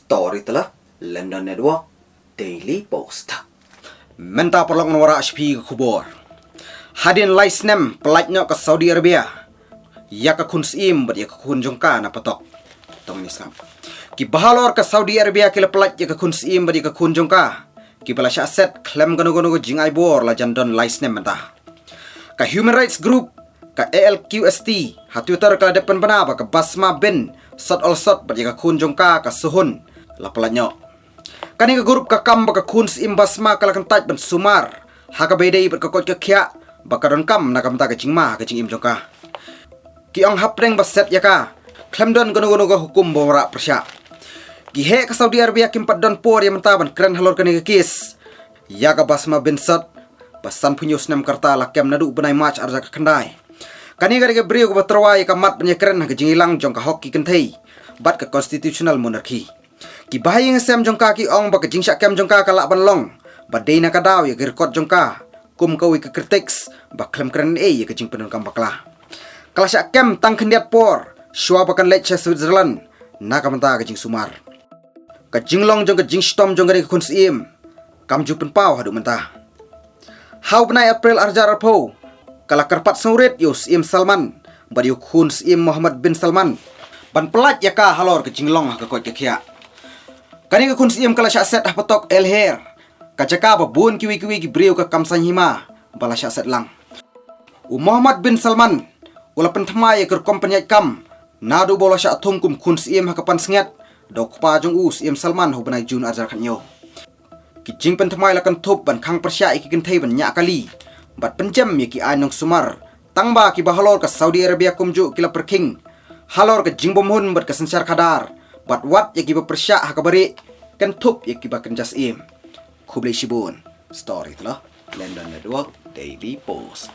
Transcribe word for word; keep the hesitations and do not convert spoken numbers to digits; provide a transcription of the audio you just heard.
Storyteller, London Network, Daily Post. Mynta paralok ngan wallam sha phi ka khubor. Hadien lai snem pyllait noh ka Saudi Arabia ïa ka khun syiem bad ïa ka khun jong ka na patok. Tong ni sngap. Ki bahalor ka Saudi Arabia ki la pyllait ïa ka khun syiem bad ïa ka khun jong ka, kiba la shah set khlem kano kano ka jingai bor la jan don lai snem mynta. Ka human rights group ka A L Q S T ha Twitter ka la dep pynbna ba ka Basma bin Sot Al Sot bad ïa ka khun jong ka ka Suhun la pyllait noh. Kane ka group ka kam ba ka khun syiem Basma ka la kyntait ban sumar ha kaba ïadei bad ka koit ka khiah ba ka donkam na ka bynta ka jingma ha ka jingim jong ka. Ki ong hapdeng ba set ïa ka, khlem don kano kano ka hukum ba wanrah pyrshah. Ki heh ka Saudi Arabia kim pat don por ïa mynta ban kren halor kane ka kes ïa ka Basma bin Sot, ba sanphew hynñiew snem ka rta la kem naduh u bnai March arhajar khatkhyndai. Kane ka dei ka briew kaba tyrwa ïa ka mat ban ïakren ha ka jingïalang jong ka hok ki kynthei bad ka constitutional monarchy. Ki bahaïing hasem jong ka ki ong ba ka jingshah kem jong ka ka lah ban long ba dei na ka daw ïa ka record jong ka kum kawei ka critics ba khlem kren ei ïa ka jingpyndonkam bakla. Ka la shah kem tang khyndiat por shuwa ba kan leit sha Switzerland na ka bynta ka jingsumar. Ka jinglong jong ka jingshitom jong kane ka khun syiem kam ju pynpaw haduh mynta. Ha u bnai April arhajar arphew, ka la kyrpad sngewrit ïa u Syiem Salman bad ïa u khun syiem Mohammed bin Salman ban pyllait ïa ka halor ka jinglong ha ka koit ka khiah. Kane ka khun syiem ka la shah set ha patok El Her, ka jaka ba bun kiwei kiwei ki briew ka kam saiñ hima ba la shah set lang. U Mohammed bin Salman u la pynthymmai ïa ka rukom pynïaid kam naduh ba u la shah thung kum khun syiem ha ka pansngiat da u kpa jong u, u Syiem Salman, ha u bnai Jun arhajar khathynñiew. Ki jingpynthymmai la kynthup ban khang pyrshah ïa ki kynthei ban ñiah kali bad pynjem ïa ki aiñ nongsumar, tangba ki bahalor ka Saudi Arabia kumjuh ki la pyrkhing halor ka jingbymhun bad ka synshar khadar bad wat ïa kiba pyrshah ha kaba rieh kynthup ïa kiba kynja syiem. Khublei shibun. Storyteller, London Network, Daily Post.